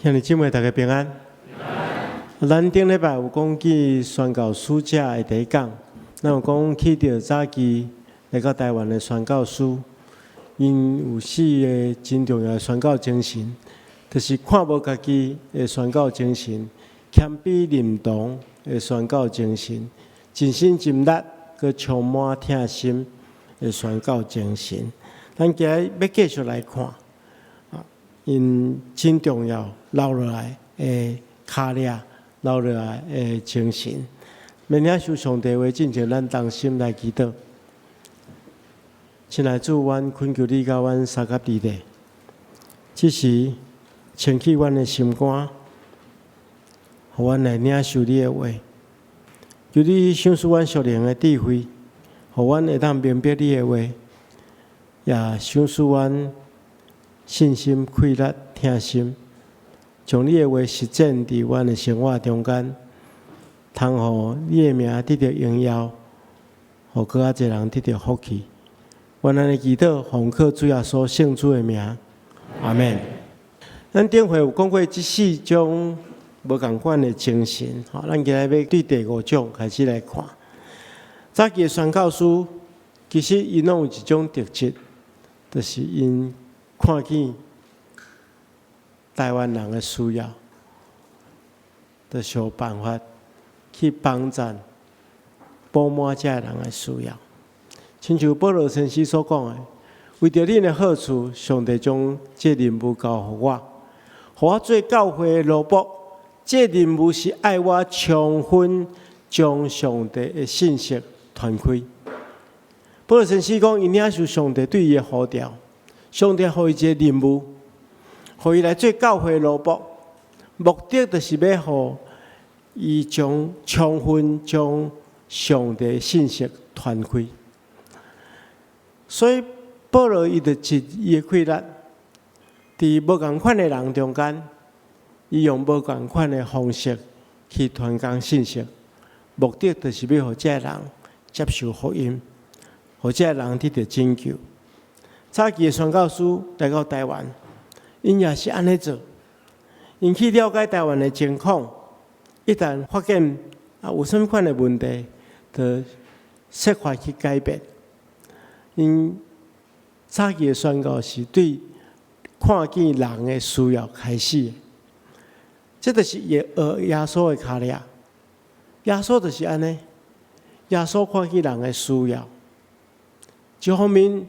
兄弟姊妹，大家平安。咱頂禮拜有講起宣教使者的第一講，咱有講起著早期來到台灣的宣教師，𪜶有四个真重要的宣教精神，就是看無家己的宣教精神，謙卑認同的宣教精神，盡心盡力閣充滿疼心的宣教精神。咱今日欲繼續來看，𪜶真重要留落來的跤跡，留落來的精神。欲領受上帝話進前，咱同心來祈禱。親愛主，阮懇求你佮阮相佮佇咧，這時清去阮的心肝，予阮來領受你的話。求你賞賜阮屬靈的智慧，予阮會當明白你的話，也賞賜阮信心、氣力、疼心，將你的話實踐佇阮的生活中間，通予你的名得著榮耀，予閣較濟人得著福氣。阮按呢祈禱，奉靠主耶穌聖主的名，阿門。咱頂回有講過這四種無仝款的精神，吼，咱今日欲對第五種開始來看。早期的宣教師其實𪜶攏有一種特質，就是𪜶看見台灣人的需要，就想辦法去幫贊、補滿這个人的需要。親像保羅先生所講的，為著恁的好處，上帝將這任務交予我，予我做教會的奴僕。這任務是愛我充分將上帝的信息傳開。保羅先生講，伊領受上帝對伊的呼召，上帝予伊一个任務，予伊來做教會奴僕，目的就是欲予伊將充分將上帝的信息傳開。所以保羅伊就盡伊的氣力，佇無仝款的人中間，伊用無仝款的方式去傳講信息，目的就是欲予這个人接受福音，予這个人得著拯救。早期的宣教師來到台灣，𪜶也是按呢做，𪜶去了解台灣的情況，一旦發現啊有啥物款的問題，就設法去改變。𪜶早期的宣教是對看見人的需要開始，這就是學耶穌的跤跡。耶穌就是按呢，耶穌看見人的需要，一方面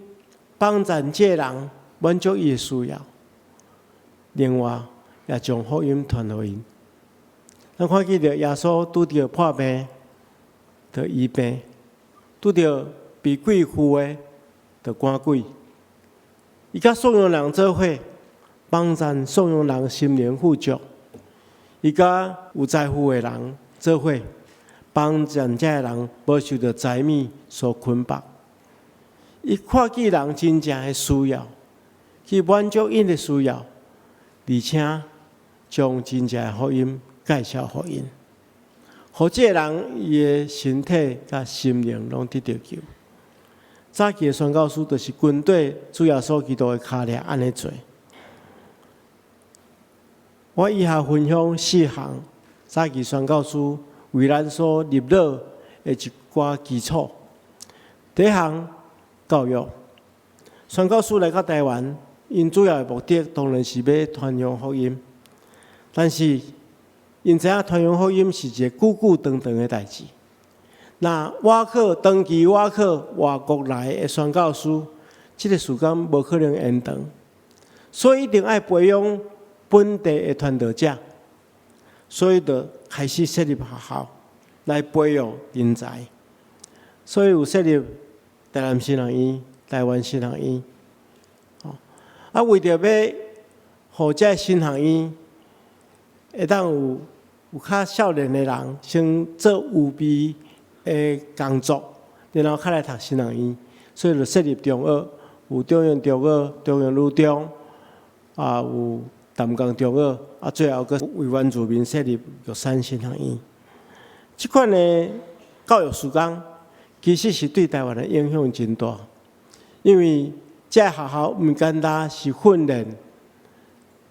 幫助這个人滿足伊的需要，另外也將福音傳予𪜶。咱看見著耶穌拄著破病，就醫病；拄著被鬼附的，就趕鬼。伊佮散養人做伙，幫助散養人心靈富足；伊佮有財富的人做伙，幫助這个人無受著財物所捆綁。伊看見人真正的需要，去滿足𪜶的需要，而且將真正的福音介紹予𪜶，予這个人伊的身體佮心靈攏得著救。早期的宣教師就是跟綴主耶穌基督的跤跡按呢做。我以下分享四項早期宣教師為咱所立落的一寡基礎。第一項，教育。宣教師來到台灣，𪜶主要的目的當然是欲傳揚福音，但是𪜶知影傳揚福音是一個久久長長的代誌。若倚靠長期倚靠外國來的宣教師，這个時間無可能延長，所以一定愛培養本地的傳道者，所以就開始設立學校來培育人才。所以有設立台南神學院、台灣神學院。啊，為著欲予這个神學院會當有較少年的人先做預備的工作，然後較來讀神學院，所以就設立中學，有中原中學、中原女中，啊有淡江中學，啊最後閣為原住民設立玉山神學院。這款的教育事工，其實是對台灣的影響真大，因為這个學校毋簡單是訓練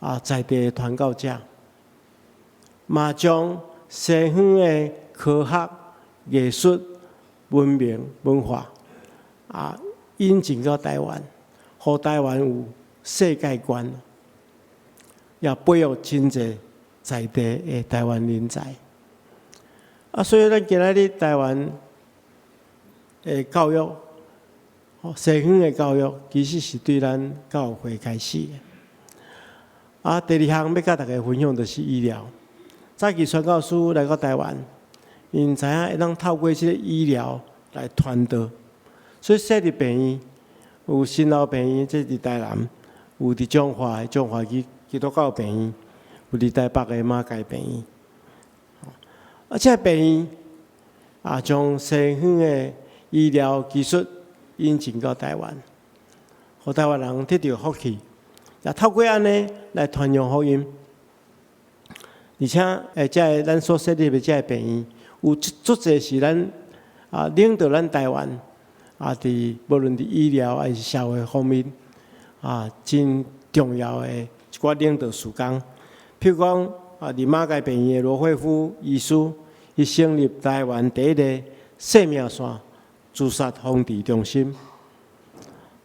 啊在地的傳教者，嘛將西方的科學、藝術、文明、文化啊引進到台灣，予台灣有世界觀，也培育真濟在地的台灣人才。啊，所以咱今仔日台灣的教育，西方的教育，其實是對咱教會開始的。啊，第二項欲佮大家分享就是醫療。早期傳教士來到台灣，𪜶知影會當透過這个醫療來傳道，所以設立病院，有新老病院，這佇台南；有佇彰化的彰化基督教病院，有佇台北的馬偕病院。啊，這个病院啊，將西方的醫療技術引進到台灣，予台灣人得著福氣，也透過按呢來傳揚福音。而且，這个咱所設立的這个病院，有足濟是咱啊領導咱台灣啊，佇無論佇醫療還是社會方面啊，真重要的一寡領導事工。譬如講啊，佇馬偕病院的羅慧夫醫師，伊成立台灣第一个生命線自殺防治中心。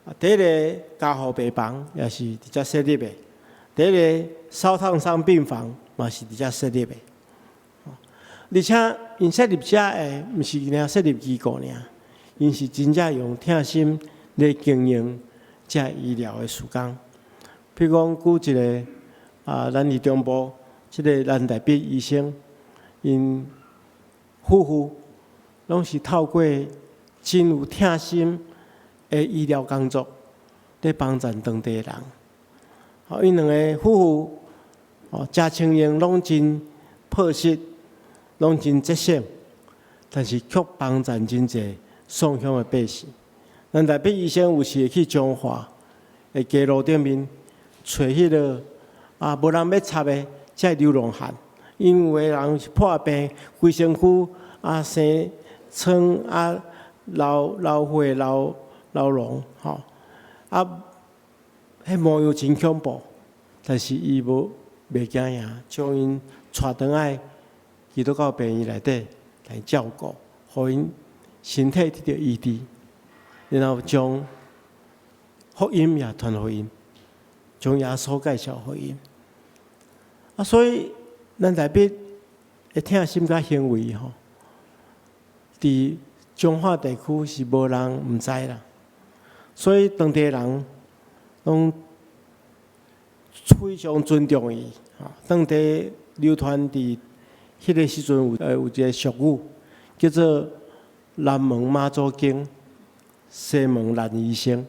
啊，第一个加護病房也是佇遮設立的，第一个燒燙傷病房嘛是佇遮設立的。而且𪜶設立遮的，毋是爾設立機構爾，𪜶是真正用疼心咧經營遮醫療的事工。譬如講，舉一个啊，咱佇中部這个藍大必醫生，𪜶夫婦攏是透過真有疼心的醫療工作，咧幫助當地人。哦，𪜶兩个夫婦哦，食穿用攏真樸實，攏真節省，但是卻幫助真濟喪鄉的百姓。藍大必醫生有時會去彰化的街路頂面，揣彼个啊，無人欲插的這流浪漢，因為有的人是破病，規身軀啊生瘡啊，流流血流流膿吼，啊，彼模樣真恐怖，但是伊無袂驚嚇，將𪜶帶轉來基督教病院內底來照顧，予𪜶身體得著醫治，然後將福音也傳予𪜶，將耶穌介紹予𪜶。啊，所以咱台北的疼心佮行為吼，佇彰化地區是無人毋知啦。所以當地人攏非常尊重伊。當地流傳佇彼个時陣有一个俗語，叫做“南門媽祖經，西門蘭醫生”。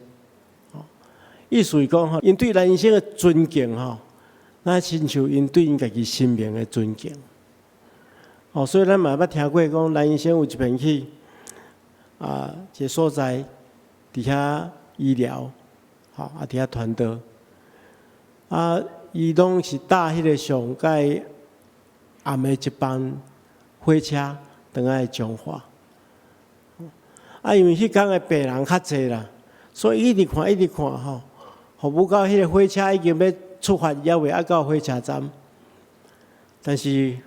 意思是講吼，𪜶對蘭醫生的尊敬吼，若親像𪜶對𪜶家己生命的尊敬。哦，所以咱嘛捌聽過講，蘭醫生有一遍去啊，一个所在佇遐醫療，吼啊佇遐傳道，啊，伊攏是搭彼个上蓋暗的一班火車轉來彰化。啊，因為彼工的病人較濟啦，所以一直看一直看吼，服務到彼个火車已經欲出發，猶未愛到火車站。但是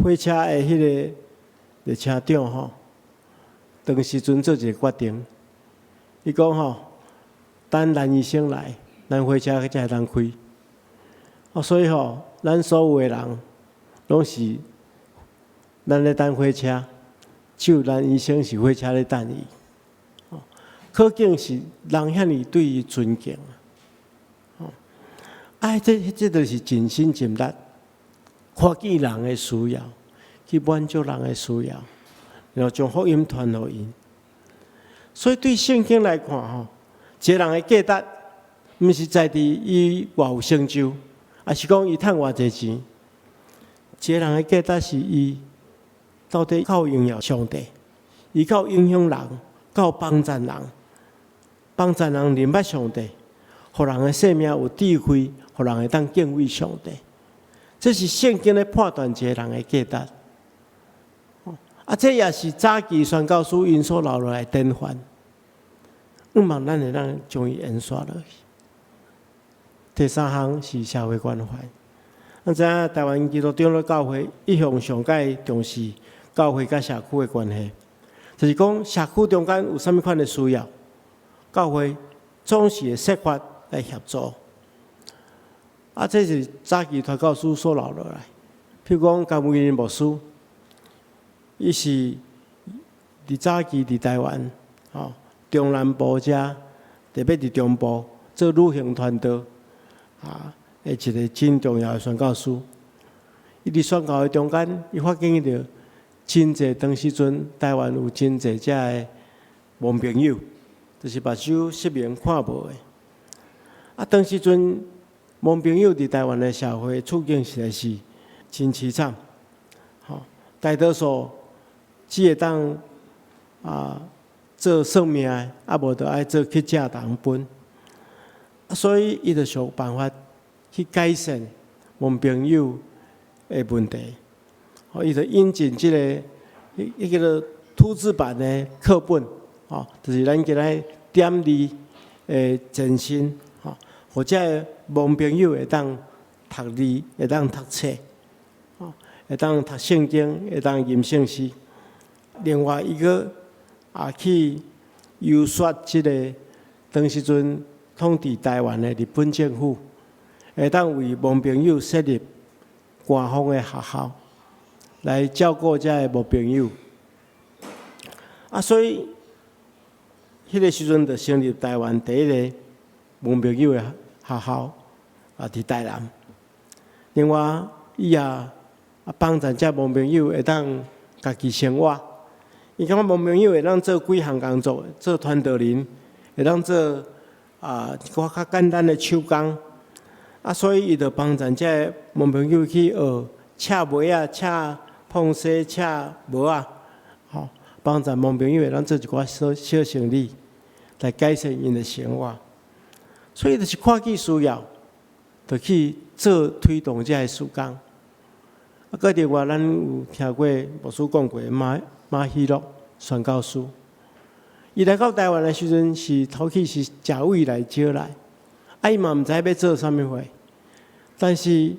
火車的彼个列車長吼，當時陣做一个決定，伊講吼，等蘭醫生來，咱火車才會當開。哦，所以吼，咱所有的人攏是咱咧等火車，只有蘭醫生是火車咧等伊。哦，可見是人遐爾對伊尊敬。哦，啊，這就是盡心盡力，看見人的需要，去滿足人的需要，然後將福音傳予𪜶。所以對聖經來看吼，一个人的價值，毋是在佇伊偌有成就，抑是講伊趁偌濟錢。一个人的價值是伊到底夠榮耀上帝，伊夠影響人，夠幫助人，幫助人認捌上帝，予人的生命有智慧，予人會當敬畏上帝。這是聖經咧判斷一个人的價值。啊，這也是早期宣教師𪜶所留落來的典範。向望咱會當將伊延續落去。第三項是社會關懷。咱知影台灣基督長老教會一向上蓋重視教會佮社區的關係，就是講社區中間有啥物款的需要，教會總是會設法來協助。啊，這是早期傳教士所留落來。譬如講，甘為霖牧師，伊是佇早期佇台灣，吼中南部遮，特別佇中部做旅行傳道，啊，的一個真重要的宣教師。伊佇宣教的中間，伊發現著真濟當時陣台灣有真濟遮的盲朋友，就是目睭失明看無的。啊，當時陣盲朋友佇台灣的社會處境實在是真淒慘，吼，大多數只會當啊做算命的，啊無就愛做去借人分，所以伊就想辦法去改善盲朋友的問題，吼，伊就引進這個彼叫做凸字版的課本，吼，就是咱今仔點字的前身，吼，予遮的盲朋友會當讀字，會當讀冊，吼，會當讀聖經，會當吟聖詩。另外，伊閣也去遊說這個當時陣統治台灣的日本政府，會當為盲朋友設立官方的學校，來照顧遮的盲朋友。啊，所以彼個時陣就成立台灣第一个盲朋友的學校，啊，佇台南。另外，伊也啊幫助遮盲朋友會當家己生活。伊感覺盲朋友會當做幾項工作，做傳道人，會當做啊一寡較簡單的手工。啊，所以伊就幫助遮盲朋友去學車襪仔、車膨紗、車帽仔，吼，幫助盲朋友會當做一寡小小生意，來改善𪜶的生活。所以就是看見需要，就去做推動遮个事工。啊，閣另外，咱有聽過牧師講過馬馬希諾宣教師，伊來到台灣的時陣是頭起是食位來招來，啊，伊嘛毋知欲做啥物貨，但是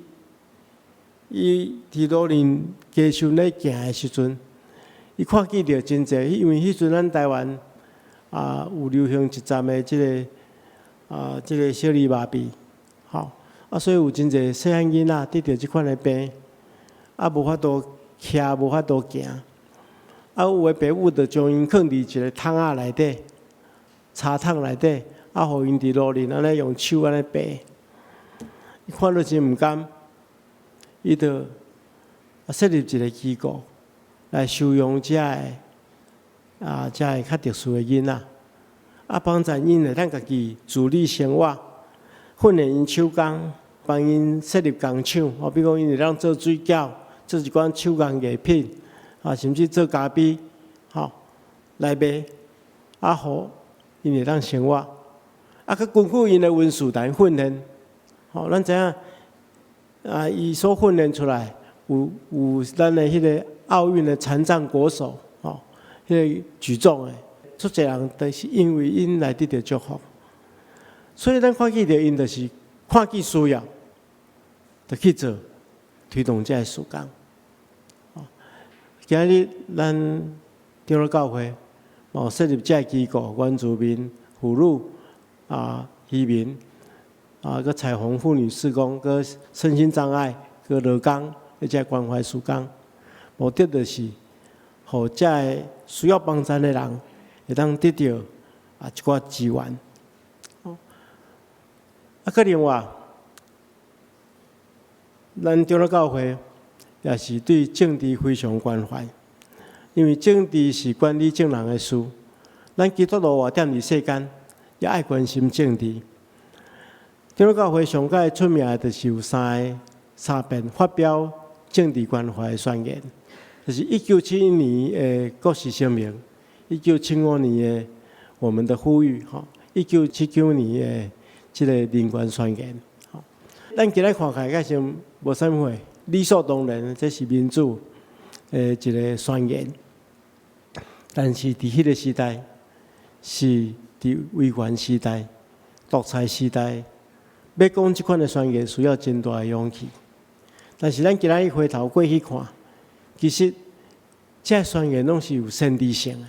伊佇魯林街上咧行的時陣，伊看見著真濟，因為彼陣咱台灣啊有流行一陣的這个啊這个小兒麻痹，吼，啊，所以有真濟細漢囡仔得著這款的病，啊，無法度徛，無法度行，啊，有的爸母就將𪜶囥佇一个桶仔內底，柴桶內底，啊，予𪜶佇路面按呢用手按呢爬，伊看著真毋甘，伊就設立一个機構來收容遮个啊，遮个較特殊的囡仔，啊，幫助𪜶會當家己自理生活，訓練𪜶手工，幫𪜶設立工廠，哦，比如講𪜶會當做水餃，做一寡手工藝品，啊，甚至做咖啡，吼，來賣，啊，予𪜶會當生活，啊，閣根據𪜶的文書來訓練，吼，咱知影，啊，伊所訓練出來有咱的彼個奧運的殘障國手，吼，彼個舉重的，足濟人都是因為𪜶來得著祝福，所以咱看見著𪜶就是看見需要，就去做推動這个事工。今日咱長老教會嘛有設立這个機構，原住民、婦女啊、漁民啊，閣彩虹婦女事工，閣身心障礙，閣勞工，這個關懷事工，目的就是予這个需要幫助的人會當得著啊一寡資源。啊，閣另外，咱長老教會也是對政治非常關懷，因為政治是管理眾人的事。咱基督徒活踮佇世間，也愛關心政治。長老教會上蓋出名的，就是有三個三遍發表政治關懷的宣言，就是1971年的國是聲明，1975年的我們的呼籲，吼，1979年的這个人權宣言。吼，咱今日看起來敢是無啥物貨，理所當然，這是民主的一个宣言。但是佇彼个時代，是佇威權時代、獨裁時代，欲講這款的宣言，需要真大的勇氣。但是咱今仔日回頭過去看，其實這宣言攏是有先知性的，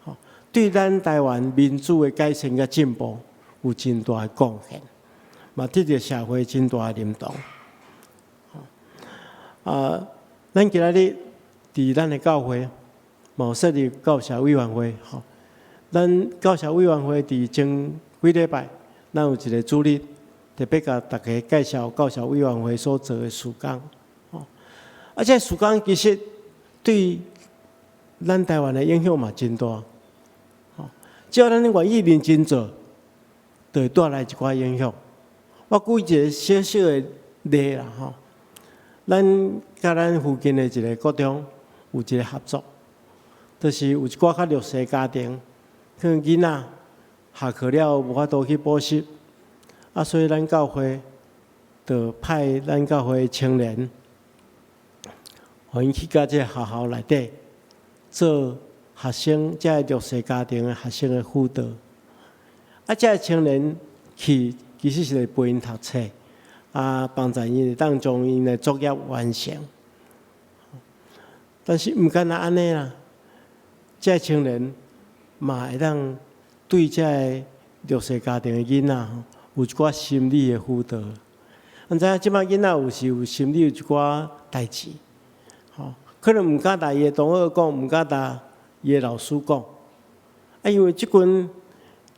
吼，對咱台灣民主的改善佮進步有真大的貢獻，嘛得著社會真大的認同。啊，咱今仔日佇咱的教會，嘛有設立教社委員會，吼。咱教社委員會佇前幾禮拜，咱有一個主日，特別共大家介紹教社委員會所做的事工，吼。啊，這事工其實對咱台灣的影響嘛真大，吼。只要咱願意認真做，就會帶來一寡影響。我舉一個小小的例啦，吼。咱佮咱附近的一個國中有一個合作，就是有一寡較弱勢家庭，可能囡仔下課了無法度去補習，啊，所以咱教會就派咱教會青年，予𪜶去佮這個學校內底做學生，這個弱勢家庭的學生的輔導。啊，這個青年去其實是來陪𪜶讀冊，啊，幫助𪜶會當將𪜶的作業完成。但是毋干焦按呢啦，這個青年嘛會當對這個弱勢家庭的囡仔吼，有一寡心理的輔導。咱知影這擺囡仔有時有心理有一寡代誌，吼，可能毋敢共伊的同學講，毋敢共伊的老師講。啊，因為這群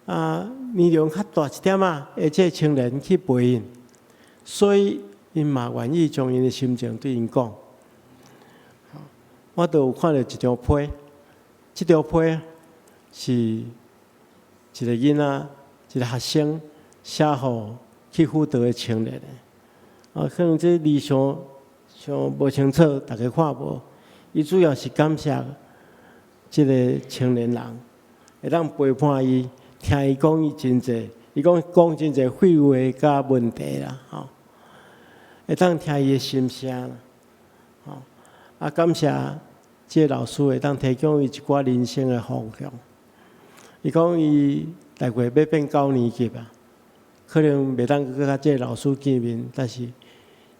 啊年齡較大一點仔的這個青年去陪𪜶，所以𪜶嘛願意將𪜶的心情對𪜶講。我都有看著一張批，這張批是一個囡仔，一個學生寫予去輔導的青年的。啊，可能這字傷傷無清楚，大家看無。伊主要是感謝這個青年人，會當陪伴伊，聽伊講伊真濟，伊講講真濟廢話佮問題啦，吼，會當聽伊的心聲啦，吼，啊，感謝這個老師會當提供伊一寡人生的方向。伊講伊大概欲變九年級啊，可能袂當閣佮這個老師見面，但是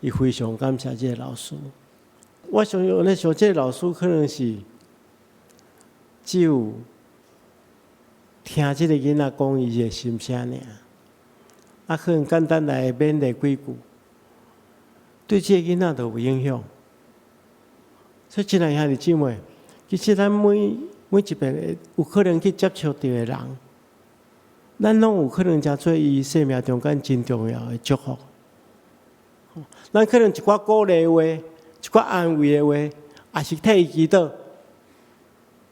伊非常感謝這個老師。我想按呢想，這個老師可能是只有聽這個囡仔講伊的心聲爾，啊，可能簡單來勉勵幾句，對這個囡仔就有影響。所以，親愛兄弟姊妹，其實咱每每一遍有可能去接觸著的人，咱攏有可能成做伊生命中間真重要的祝福。咱可能一寡鼓勵話，一寡安慰的話，抑是替伊祈禱，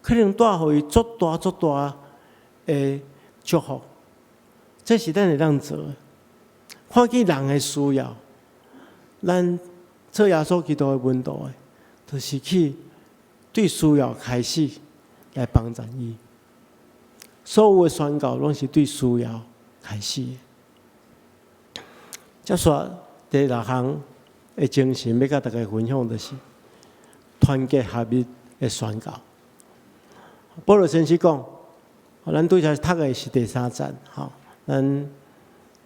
可能帶予伊足大足大的祝福。這是咱會當做的。看見人的需要，咱做耶穌基督的門徒的，就是去對需要開始來幫助伊。所有的宣告攏是對需要開始的。接續第六項的精神，欲佮大家分享，就是團結合一的宣告。保羅先生講，咱拄才讀的是第三節，吼，咱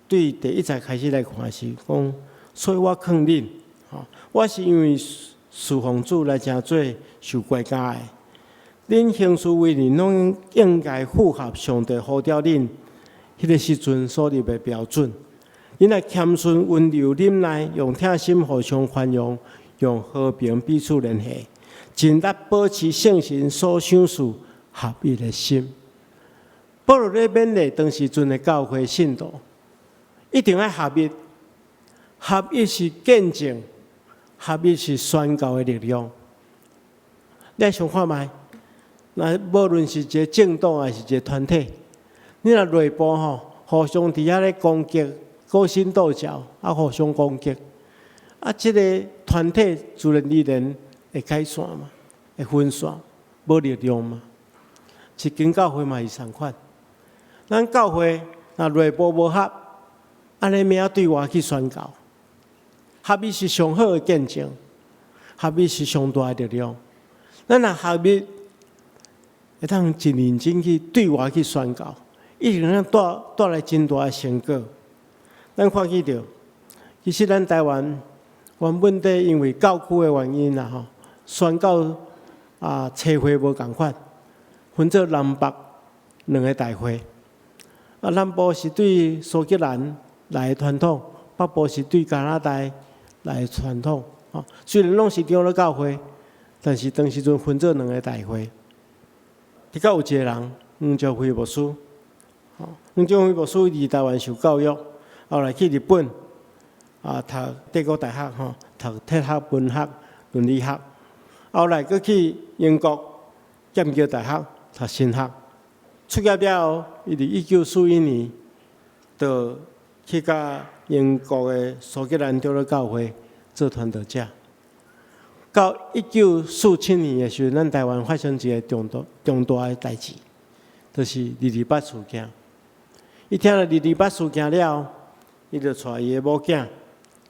對第一節開始來看是講，所以我勸恁，吼，我是因為事奉主來成做受關監的。恁行事為人攏應該符合上帝呼召恁彼個時陣所立的標準。恁愛謙遜、溫柔、忍耐，用疼心互相寬容，用和平彼此聯繫，盡力保持聖神所賞賜合一的心。保羅咧勉勵當時陣的教會信徒，一定愛合一。合一是見證，合一是宣告的力量。你愛想看覓？那無論是一個政黨抑是一個團體，你若內部吼互相佇遐咧攻擊、勾心鬥角，啊互相攻擊，啊這個團體自然而然會解散嘛，會分散，無力量嘛。一間教會嘛是仝款，咱教會若內部無合，按呢欲按怎對外去宣告？合一是上好的見證，合一是上大的力量。咱若合一，會當真認真去對外去宣告，一定會帶帶來真大的成果。咱看見著，其實咱台灣原本底因為教區的原因啦吼，宣教啊差會無仝款，分做南北兩个大會。啊，南部是對蘇格蘭來的傳統，北部是對加拿大來的傳統。吼，雖然攏是長老教會，但是當時陣分做兩个大會。的確有一个人，黃朝輝牧師，吼，黃朝輝牧師佇台灣受教育，後來去日本啊讀帝國大學吼，讀哲學、文學、倫理學，後來閣去英國劍橋大學讀神學。出業了後，伊佇1941年就去佮英國的蘇格蘭長老教會做傳道者。到1947年的時陣，咱台灣發生一个重大重大的代誌，就是二二八事件。伊聽著二二八事件了，伊就帶伊的某囝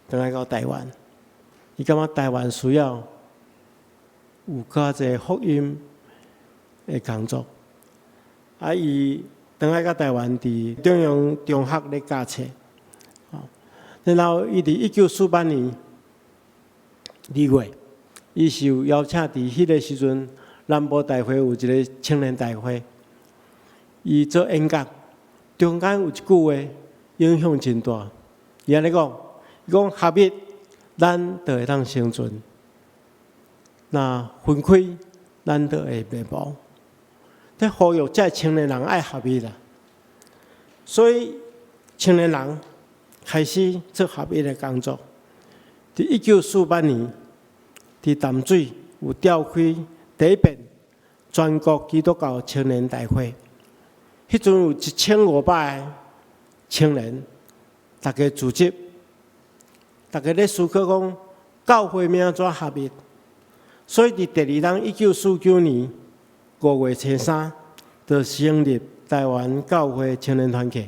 轉來到台灣。伊感覺台灣需要有較濟福音的工作。啊！伊轉來到台灣，佇中央中學咧教冊。然後伊佇1948年2月，伊受邀請佇彼个時陣，南部大會有一个青年大會，伊做演講，中間有一句話影響真大。伊按呢講，伊講合一，咱就會當生存；若分開，咱就會滅亡。在呼籲這青年人愛合一啦，所以青年人開始做合一的工作。佇1948年，佇淡水有召開第一遍全國基督教青年大會，彼陣有1500个青年，逐家組織，逐家咧思考講教會欲按怎合一。所以佇第二冬1949年5月初3，就成立台灣教會青年團契，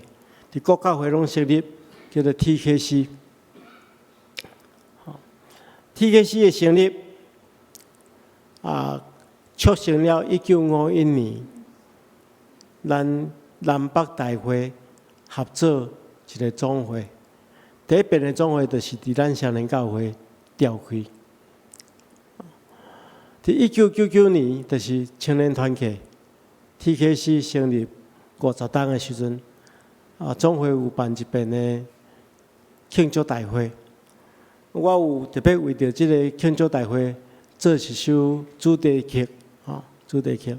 佇各教會攏設立，叫做 TKC。TKC 的成立，啊，促成了1951年，咱南北大會合做一个總會。第一遍的總會就是佇咱雙連教會召開。佇1999年，就是青年團契 TKC 成立50冬的時陣，啊，總會有辦一遍的慶祝大會。我有特別為著這个慶祝大會做一首主題曲，吼，主題曲。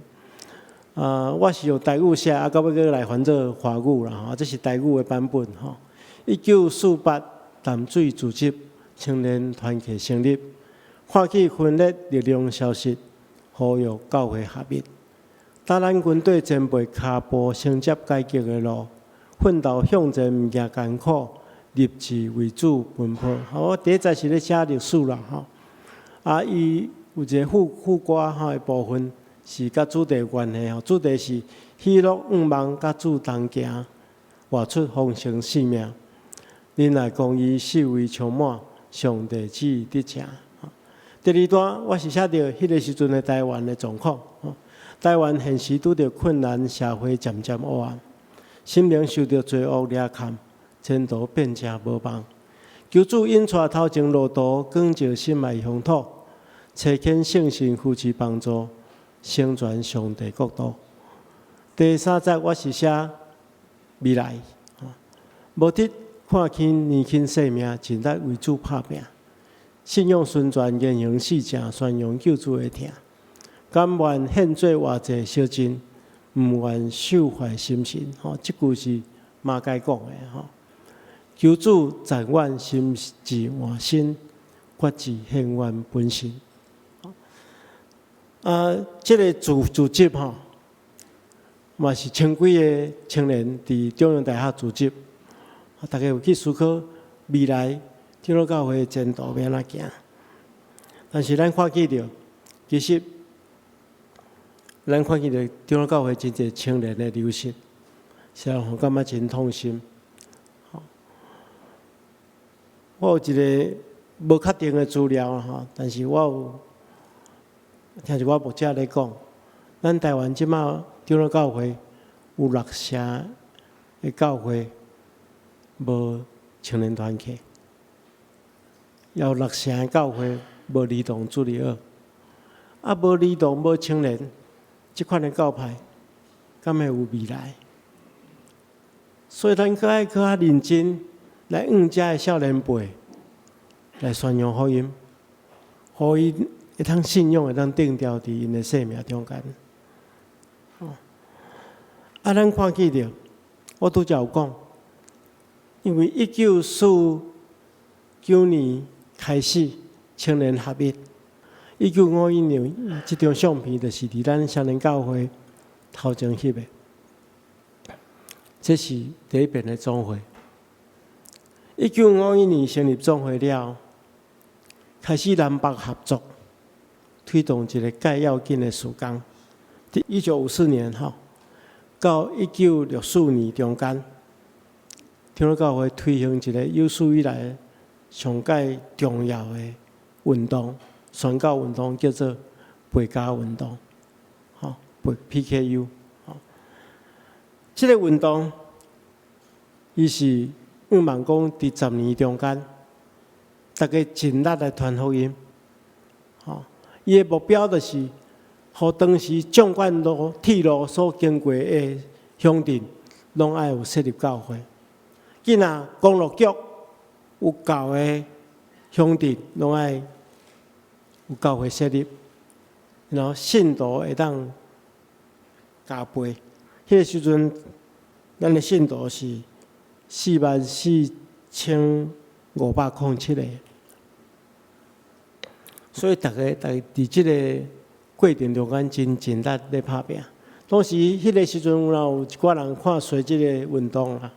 啊，我是用台語寫，啊，到尾閣來翻做華語啦，吼，這是台語的版本，吼。1948淡水組織青年團契成立，看見分裂力量消失，呼籲教會合一。當咱軍隊前輩跤步承接改革的路，奮鬥向前毋驚艱苦，立志為主奔跑。好，我第一節是咧寫歷史啦，吼。啊，伊有一个副副歌吼的部分是佮主題有關係吼，主題是喜樂向望佮主同行，活出豐盛生命。仁愛公義四圍充滿，上帝旨意得成。第二段我是寫著彼个時陣的台灣的狀況。台灣現時拄著困難，社會漸漸黑暗，心靈受著罪惡掠崁，前途變成無望。求主引帶頭前路途，光照心愛鄉土，差遣聖神扶持幫助，成全上帝國度。第三節我是寫未來，無得看輕年輕性命，盡力為主拍拚，信仰純全，言行四正，宣揚救主的疼。甘願獻做活祭燒盡，毋願受壞心神。吼，這句是馬偕講的吼。求主贈阮心志換新，決志獻阮本身。啊，這个組織吼，嘛是千幾个青年佇中央大學組織，大家有去思考未來長老教會的前途欲按怎行。但是咱看見著，其實咱看見著長老教會真濟青年的流失，是讓我感覺真痛心。我有一个無確定的資料吼，但是我有聽一寡牧者咧講，咱台灣這馬長老教會有六成的教會無青年團契，有六成的教會無兒童主日學，啊，無兒童無青年，這款的教派，敢會有未來？所以咱閣愛閣較認真來向遮的少年輩來宣揚福音，予𪜶會當信仰會當定牢佇𪜶的生命中間。哦，啊，咱看見著，我拄才有講，因為1949年開始青年合一，1951年這張相片就是佇咱雙連教會頭前翕的，這是第一遍的總會。1951年成立總會了，開始南北合作，推動一個蓋要緊的事工。佇1954年吼，到1964年中間，長老教會推行一個有史以來上蓋重要的運動，宣教運動叫做陪加運動，吼，陪 PKU，吼，這個運動，伊是向望講佇10年中間，逐家盡力來傳福音，吼，伊的目標就是，予當時縱貫路鐵路所經過的鄉鎮，攏愛有設立教會。囡仔公路局有夠的鄉鎮，攏愛有教會設立，然後信徒會當加倍。彼個時陣，咱的信徒是44,507個，所以逐家逐佇這個過程中間真盡力咧拍拚。當時彼個時陣有有一寡人看衰這個運動啦，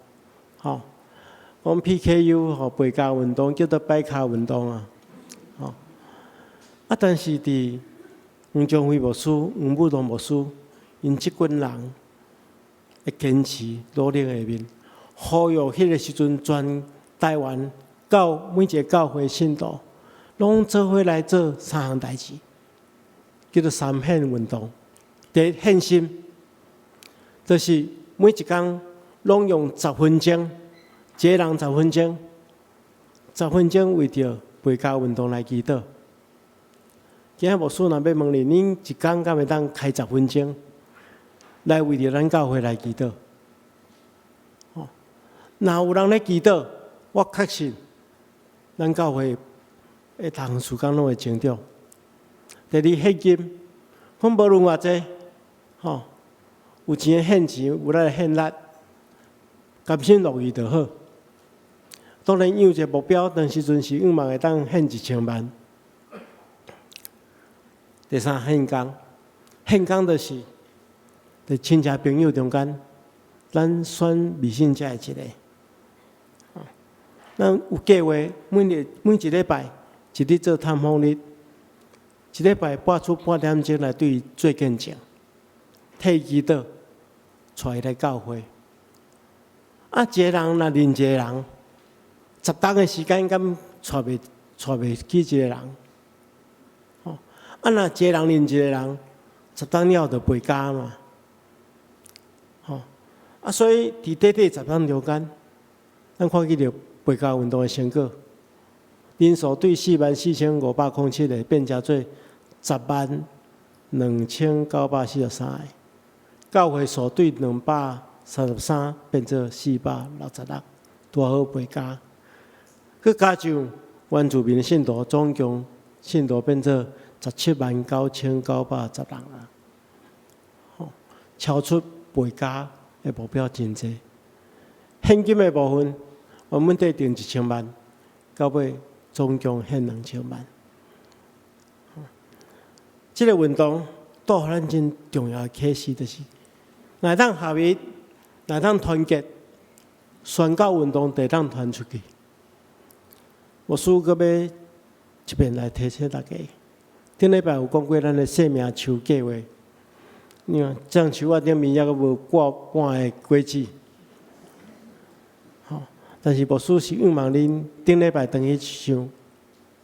吼，講 PKU 吼陪加運動叫做擺跤運動啊，吼，啊，但是佇黃宗輝牧師、黃武龍牧師，𪜶這群人的堅持努力下面，呼籲彼個時陣全台灣教每一個教會信徒，攏做伙來做三項代誌，叫做三獻運動。第一獻心，就是每一工攏用十分鐘，一個人十分鐘，十分鐘為著陪加運動來祈禱。今仔牧師若欲問你，恁一工敢會當開十分鐘來為著咱教會來祈禱？吼，若有人咧祈禱，我確信咱教會的逐項事工攏會成長。第二，獻金，講無論偌濟，吼，有錢獻錢，有力獻力，甘心樂意就好。當然有一個目標，當時陣是向望會當獻1000萬。第三，獻工，獻工就是佇親戚朋友中間，咱選未信者的一個。咱有計劃，每日每一禮拜一日做探訪日，一禮拜撥出半點鐘來對伊做見證，替伊祈禱，帶伊來教會。啊，一個人若認一個人，10冬的時間敢帶袂起一個人？吼，啊，若一個人認一個人，10冬了後就陪加嘛。吼，啊，所以佇短短10冬中間，咱看見著陪加運動的成果，人數對44,507個變成做102,943個，教會數對233變做466，拄好陪加。閣加上原住民信徒，總共信徒變做179,910人啊！吼，超出陪加的目標真濟。獻金的部分，原本底定1000萬，到尾總共獻2000萬。這個運動帶予咱真重要的啟示，就是若會當合一，若會當團結，宣教運動就會當傳出去。牧師閣欲一遍來提醒大家，頂禮拜有講過咱的生命樹計劃。你看，這樣樹仔頂面猶閣無掛半個果子，吼！但是牧師是向望恁頂禮拜轉去想，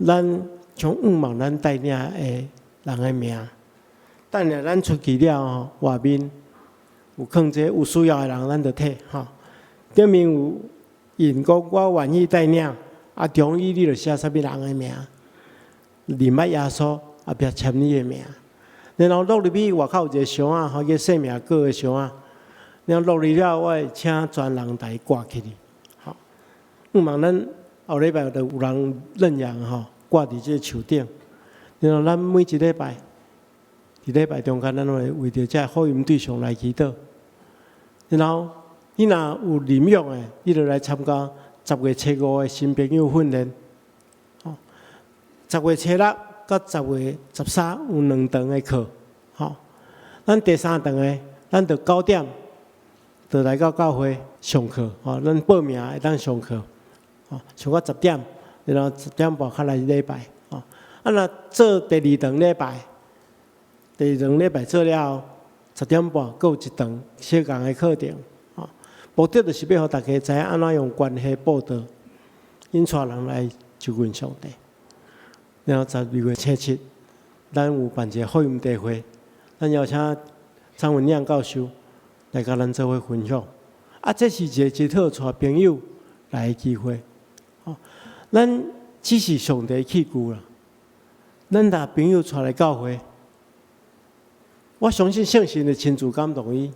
咱將向望咱帶領的人的名，等下咱出去了後，外面有囥這有需要的人，咱就提吼。頂面有印講我願意帶領，啊，中醫你就寫啥物人的名，認捌耶穌，後壁簽你的名。然後落入去外口有一個箱仔，吼，叫生命果的箱仔。然後落入了，我會請專人共伊掛起去。吼，向望咱後禮拜就有人認養吼，掛佇這個樹頂。然後咱每一禮拜，佇禮拜中間，咱會為著這福音對象來祈禱。然後你若有認養的，你就來參加10月初5的新朋友訓練。吼，10月初6佮10月13有兩堂的課。吼，咱第三堂的，咱就9點就來到教會上課。吼，咱報名會當上課。吼，上到十點，然後10點半較來禮拜。吼，啊，若做第二堂禮拜，第二堂禮拜做了後，十點半閣有一堂小共的課程。吼，目的就是欲予大家知影按怎用關係佈道，引帶人來就近上帝。然後12月初7，咱有辦一个福音大會，咱邀請張文亮教授來共咱做伙分享。啊，這是一個真好帶朋友來的機會。吼，咱只是上帝器具啦，咱若朋友帶來教會，我相信聖神會親自感動伊。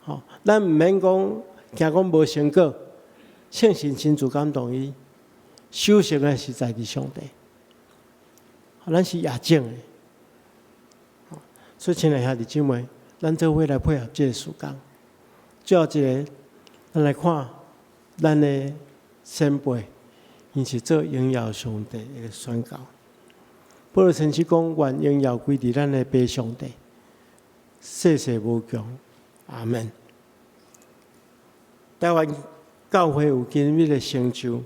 吼，咱毋免講驚講無成果，聖神親自感動伊，收成的是在佇上帝。咱是野種的，所以親愛兄弟姊妹，咱做伙來配合這个事工。最後一个，咱來看咱的先輩，𪜶是做榮耀上帝的宣教。保羅先知講：願榮耀歸佇咱的父上帝，世世無窮。阿門。台灣教會有今日的成就，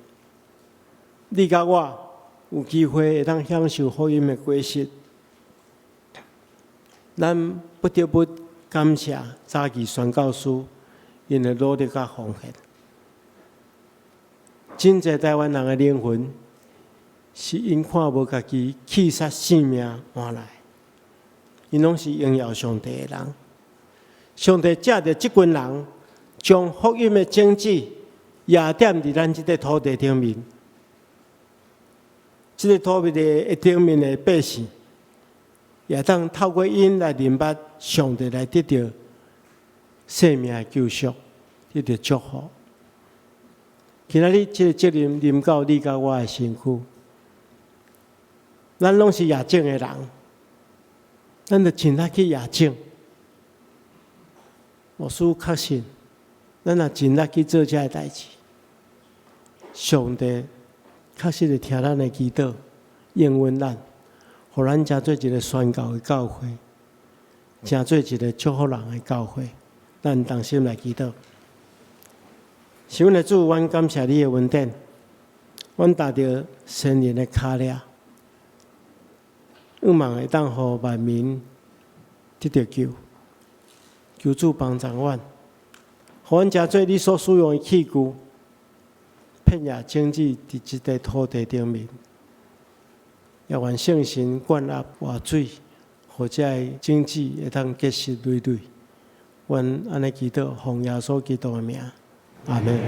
你佮我有機會會當享受福音的果實，咱不得不感謝早期宣教師𪜶的努力佮奉獻。真濟台灣人的靈魂，是𪜶看無家己棄殺性命換來，𪜶攏是榮耀上帝的人。上帝藉著這群人，將福音的種子掖點佇咱這塊土地頂面。這个土地的頂面的百姓，也當透過𪜶來認捌上帝，來得著生命的救贖，得著祝福。今仔日這个責任臨到你佮我的身軀，咱攏是野種的人，咱著盡力去野種。牧師確信，咱若盡力去做這个代誌，上帝確實會聽咱的祈禱，應允咱，予咱成做一个宣教的教會，成做一个祝福人的教會。咱同心來祈禱。是阮的主，阮感謝你的恩典，阮踏著先人的跤跡，向望會當予萬民得著救。求主幫助阮，予阮成做你所使用的器具，遍野種子佇這塊土地頂面，也願聖神灌納活水，予這个種子會當結實累累。阮按呢祈禱，奉耶穌基督的名，阿門。